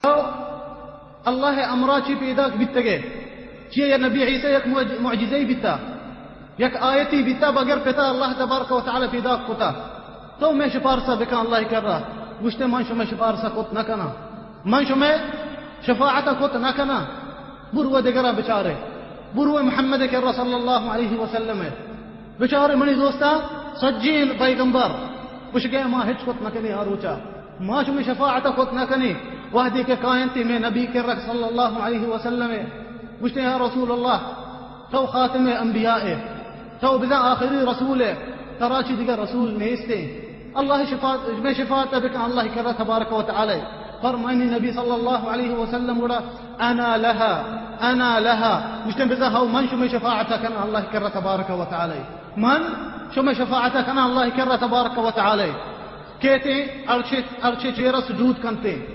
تو اللہ ءِ امرا چی پیداک بیتگے؟ چی یا نبی عیسی یک معج-، معجزہ بیتا، یک آیتی بیتا، بغیر پتا اللہ تبارک و تعالی پیداک کتا۔ تو مئے شفارسا بکن اللہ کرا۔ گوشتے، من شمئے شفارسا کت نہ کناں، من شمئے شفاعتا کت نہ کناں۔ برو دگرا بچارے، برو محمد کرا صلی اللہ علیہ وسلم۔ بچارے منی دوستاں، سجین پیغمبر گوشگے، ما ہچ کت نہ کنیں آ روچا، ما شمئے شفاعت کت نہ کنیں۔ وہدے کہ کاینتی مئے نبی کرا صلی اللہ علیہ وسلم، گوشتے، یا رسول اللہ، تو خاتم انبیاء ئے، تو بزاں آخری رسول ئے، ترا چی دگہ رسول نیستے۔ اللہ شفاعت، مئے شفاعت بکن اللہ کرا تبارک و تعالی۔ فرمائنی نبی صلی اللہ علیہ وسلم گڑا، انا لها، انا لها، گوشتے، بزاں ہو من شمئے شفاعت کناں اللہ کرا تبارک و تعالی۔ من شمئے شفاعت کناں اللہ کرا تبارک و تعالی۔ کیتے عرش، عرش چیرا سجود کنتے،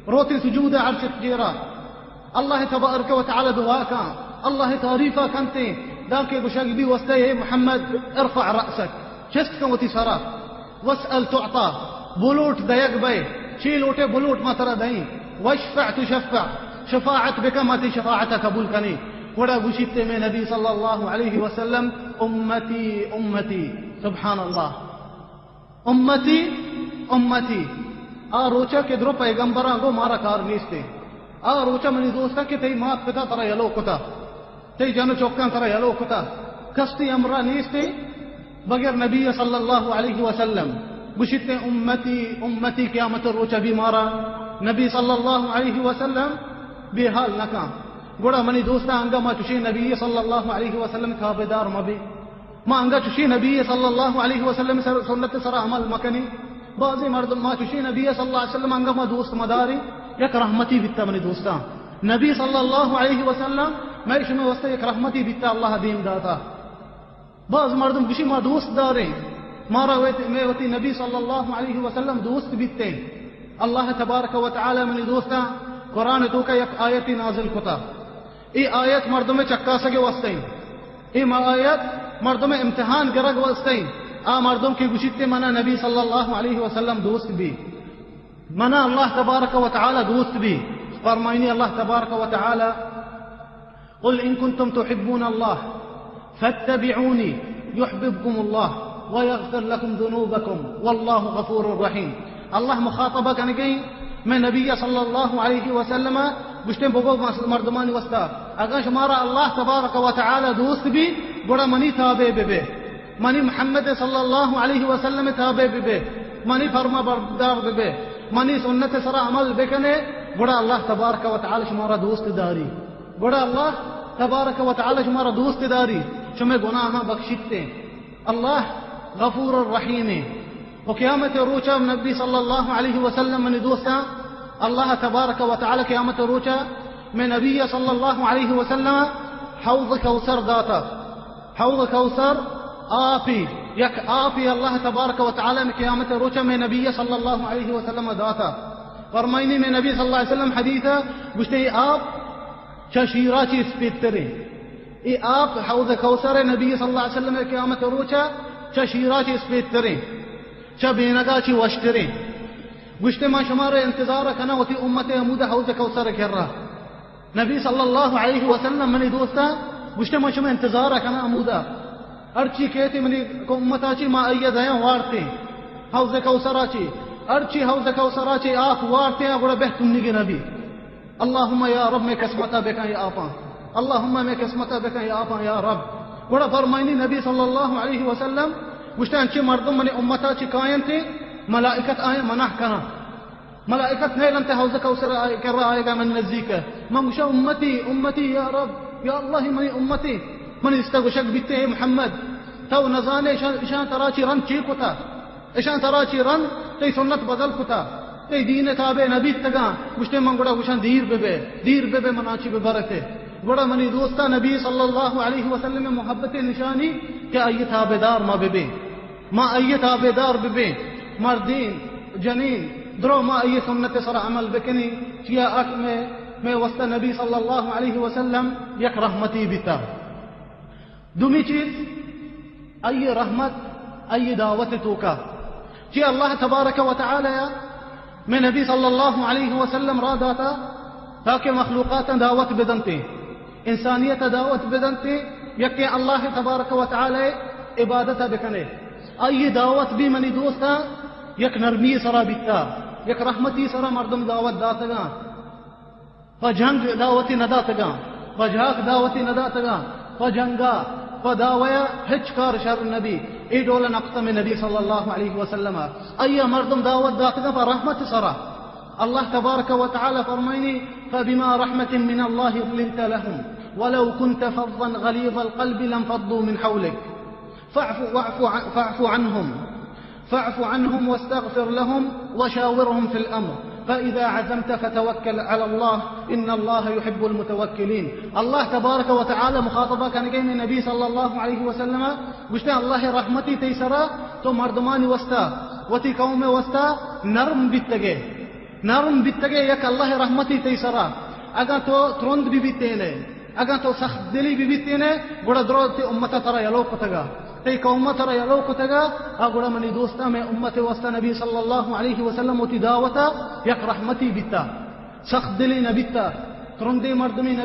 روتے سجود عرش چیرا، اللہ تبارک و تعالی دعا کن، اللہ تعریفا کنتے، دانکہ گوشگ بی واسطہ، اے محمد، ارفع رأسک، چست کن وتی سرا، واسأل تعطى، بلوٹ دئیگ بئے، چی لوٹے بلوٹ ما ترا دئیں، واشفع تشفع، شفاعت بکن ما تئی شفاعت قبول کنیں۔ گڑا گوشیت مئے نبی صلی اللہ علیہ وسلم، امتی، امتی۔ سبحان اللہ۔ امتی، امتی۔ آ روچا کہ درو پیغمبراں گو مارا کار نیستے۔ آ روچا منی دوستاں کہ تئی مات پتا ترا یلو کتا، تئی جن و چکاں ترا یلو کتا، کس تئی امرا نیستے بغیر نبی صلی اللہ علیہ وسلم۔ گوشیتے، امتی، امتی، قیامت روچا بی مارا نبی صلی اللہ علیہ وسلم بے حال نکاں۔ گڑا منی دوستاں، انگا ما چوشیں نبی صلی اللہ علیہ وسلم تابعدار مبی۔ ما انگا چوشیں نبی صلی اللہ علیہ وسلم سر، سنت سرا عمل مکنیں۔ بعضی مردم، ما چوشیں نبی صلی اللہ علیہ وسلم انگا ما دوست مداریں، یک رحمتی بیتا منی دوستاں۔ نبی صلی اللہ علیہ وسلم مئے شمئے واسطہ یک رحمتی بیتا، اللہ دیم داتا۔ بعض مردم گوشی ما دوست داریں، مارا وت-، مئے وتی نبی صلی اللہ علیہ وسلم دوست بیتے۔ اللہ تبارک و تعالی منی دوستاں قرآن توکا یک آیتی نازل کتا۔ اے آیت مردم چکاسگ واسطہ ایں۔ اے ما آیت مردم امتحان گرگ واسطہ ایں۔ آ مردم کہ گوشیت منا نبی صلی اللہ علیہ وسلم دوست بی، منا اللہ تبارک و تعالی دوست بی، فرمائنی اللہ تبارک و تعالی، قل ان کنتم تحبون اللہ فاتبعونی یحببکم اللہ ویغفر لکم ذنوبکم واللہ غفور رحیم۔ اللہ مخاطبہ کنگی مئے نبی صلی اللہ علیہ وسلم، گوشتے، بگو مس-، مردمانی واسطہ، اگر شمارا اللہ تبارک و تعالی دوست بی، گڑا منی تابع ببے، منی محمد صلی اللہ علیہ وسلم تابع ببے، منی فرما بردار ببے، منی سنت سرا عمل بکنے، گڑا اللہ تبارک و تعالی شمارا دوست داری۔ گڑا اللہ تبارک و تعالی شمارا دوست داری، شمئے گناہاں بخشیتے۔ اللہ غفور الرحیم ایں۔ و قیامت روچا نبی صلی اللہ علیہ وسلم، منی دوستاں، اللہ تبارک و تعالی قیامت روچا مئے نبی صلی اللہ علیہ وسلم حوض کوثر داتا۔ حوض کوثر آپی، یک آپی اللہ تبارک و تعالی مئے قیامت روچا مئے نبی صلی اللہ علیہ وسلم داتا۔ فرمائنی مئے نبی صلی اللہ علیہ وسلم حدیث گوشتے، اے آپ چہ شیرا چی اسپیتریں۔ اے آپ حوض کوثر نبی صلی اللہ علیہ وسلم قیامت روچا چہ شیرا چی اسپیتریں، چہ بینگا چی وشتریں۔ گوشتے، من شمارا انتظار کناں وتی امت ہمود حوض کوثر کرا۔ نبی صلی اللہ علیہ وسلم، منی دوستاں، گوشتے، من شمئے انتظار کناں ہمودا۔ ہرچی کیتے منی امتا چی، ما آئیا دیاں وارتیں حوض کوثرا چی۔ ہرچی حوض کوثرا چی آپ وارتیں، گڑا بہ تنگے نبی۔ اللہم یا رب، مئے قسمتا بکن اے آپاں۔ اللہم مئے قسمتا بکن اے آپاں یا رب۔ گڑا فرمائنی نبی صلی اللہ علیہ وسلم گوشتے، انچیں مردم منی امتا چی کاینتے، ملائکت آیاں منع کناں۔ ملائکت نیلنت حوض کوثر آئے، کرا آئیگا من نزیک۔ من گوشاں، امتی، امتی، یا رب، یا اللہ، منی امتی۔ منی استا گوشگ بیتے، اے محمد، تو نزانے اشاں، اشاں ترا چی رند چی کتا؟ اشاں ترا چی رند تئی سنت بدل کتا، تئی دین تابع نہ بیتگاں۔ گوشتے، من گڑا گوشاں، دیر ببے، دیر ببے، منا چی ببرتے۔ گڑا منی دوستا، نبی صلی اللہ علیہ وسلم محبت نشانی کہ آئی تابعدار ما ببیں، ما آئی تابعدار ببیں، مردین، جنین، درو ما آئی سنت سر عمل بکنیں، چیا اک میں، میں واسطہ نبی صلی اللہ علیہ وسلم یک رحمتی بیتا۔ دومی چیز، آئی رحمت، آئی دعوت توکا۔ چی اللہ تبارک و تعالی مئے نبی صلی اللہ علیہ وسلم را داتا تاکہ مخلوقات دعوت بدنتے، انسانیت دعوت بدنتے، یکیں اللہ تبارک و تعالی عبادت بکنے۔ آئی دعوت بھی منی دوستاں یک نرمی سرا بیتا، یک رحمتی سرا مردم دعوت داتگاں۔ پہ جنگ دعوتی نداتگاں، پہ جاک دعوتی نداتگاں، پہ جنگا، پہ دعویا ہچ کار شر نبی۔ اے ڈول نقطہ مئے نبی صلی اللہ علیہ وسلم آئی مردم دعوت داتگاں پہ رحمت سرا۔ اللہ تبارک و تعالی فرمائنی، فبما رحمة من الله لنت لهم ولو كنت فظا غليظ القلب لانفضوا من حولك فاعف، واعف عن، فاعف عنهم، فاعف عنهم واستغفر لهم وشاورهم في الأمر فإذا عزمت فتوكل على الله إن الله يحب المتوكلين۔ اللہ تبارک و تعالی مخاطبہ کنگے مئے نبی صلی اللہ علیہ وسلم گوشتے، اللہ رحمتی تئی سرا، تو مردمانی واسطہ، وتی قوم واسطہ نرم بیتگے۔ نرم بیتگے یک اللہ رحمتی تئی سرا۔ اگاں تو ترند بی بیتینے، اگاں تو سخت دلی بی بیتینے، گڑا درو تئی امت ترا یلو کتگا، تئی قوم ترا یلو کتگا۔ آ گڑا منی دوستاں، مئے امت واسطہ نبی صلی اللہ علیہ وسلم وتی دعوتا یک رحمتی بیتا، سخت دلی نہ بیتا، ترندیں مردمی نہ